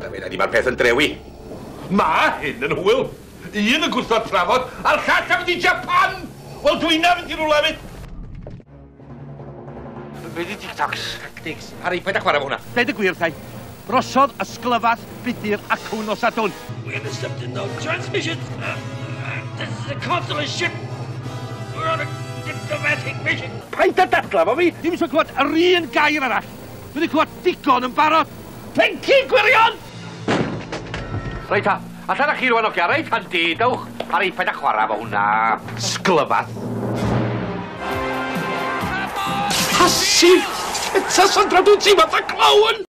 Fe di, mae'r peth yn drewi. Ma hyn yn hwyl. Un yn gwrthod trafod, a'r llall am fynd i Japan! Wel, dwi'n mynd i rwla hefyd. Be di TikToks? Tactics. Harry, paid â chwarae fo hwnna. Deud y gwir, tai. Drosodd ysglyfath, budur a cwn o Sadwn. We intercepted no transmissions. This is a consular ship. We're on a diplomatic mission. Paid â dadla fo fi. Ddim eisiau clywed yr un gair arall. Dwi wedi clywed digon yn barod. Penci gwirion! Reit ta, allan â chi rwan ogia, reit handi, dewch. Harry, paid â chwarae fo hwnna. Sglyfath. Pasif! Eta Sandra, dwi'n teimlo fatha clown!